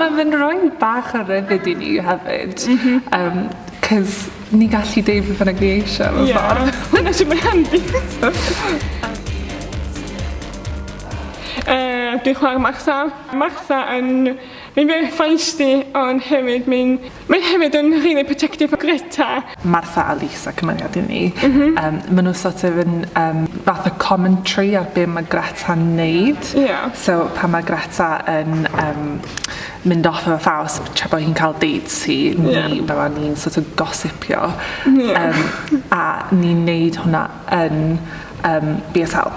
mae fe'n rhoi bach o ryddid i ni hefyd. Mm -hmm. Cos ni gallu deud beth bynnag ni eisiau mewn ffordd. Hwnna sy'n mynd handi. Dwi'n chwarae Martha. Martha yn... Mae'n very feisty ond hefyd mae'n... Mae hefyd yn really protective o Greta. Martha a Lisa cymeriad i ni. Mm -hmm. Maen nhw sort of yn fath o commentary ar be mae Greta'n neud. Yeah. So pan mae Greta yn mynd off efo Faust tra bod hi'n cael dates hi, ni, yeah. fel ni'n sort of gossipio. Yeah. A ni'n neud hwnna yn BSL.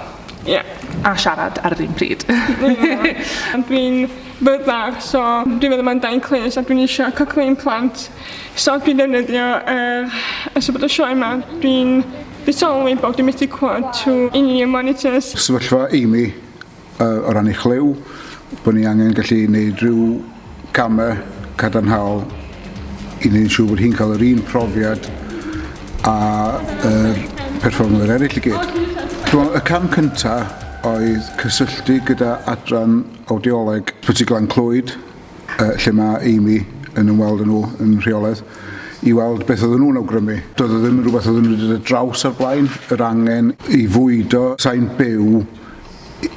Yeah. A siarad ar yr un pryd. Yeah. Dwi'n fyddar, so dwi'n meddwl mae'n dain clust a dwi'n eisiau cochlear implant. So dwi'n defnyddio yr ers bod y sioe yma, dwi'n dwi'n sylwi bod dwi'n methu clywed trwy in-ear monitors. Sefyllfa Amy o ran ei chlyw, bod ni angen gallu gwneud rhyw gamau cadarnhaol i wneud yn siŵr bod hi'n cael yr un profiad a yr perfformwyr eraill i gyd. Dwi'n y cam cyntaf oedd cysylltu gyda adran awdioleg Ysbyty Glan Clwyd, lle mae Amy yn ymweld â nhw yn rheolaidd, i weld beth oedden nhw'n awgrymu. Doedd o ddim yn rhywbeth oedden nhw wedi dod ar draws o'r blaen, yr angen i fwydo sain byw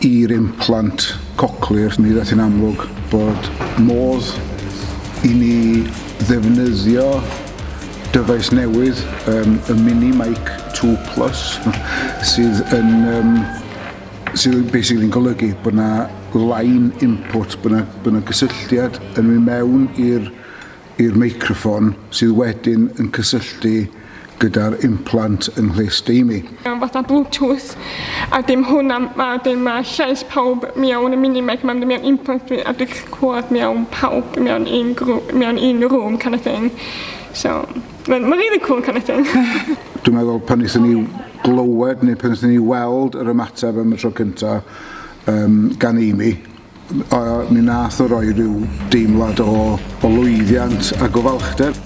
i'r implant cochlear. Mi ddaeth hi'n amlwg bod modd i ni ddefnyddio dyfais newydd, y Mini Mic 2 Plus, sydd yn um, sydd basically yn golygu bod 'na line input, bod 'na, bod 'na gysylltiad yn mynd mewn i'r i'r meicroffon sydd wedyn yn cysylltu gyda'r implant yng nghlust Amy. Mewn fatha bluetooth a dim hwnna a dim ma' llais pawb mewn y mini mic ma'n mynd mewn implant fi a dwi'n gallu clywed mewn pawb mewn un grw- mewn un room kind of thing so ma'n ma' really cool kind of thing. Dwi'n meddwl pan wnaethon ni glywed neu pan wnaethon ni weld yr ymateb am y tro cynta um, gan Amy, mi nath o roi rhyw deimlad o, o lwyddiant ac o falchder.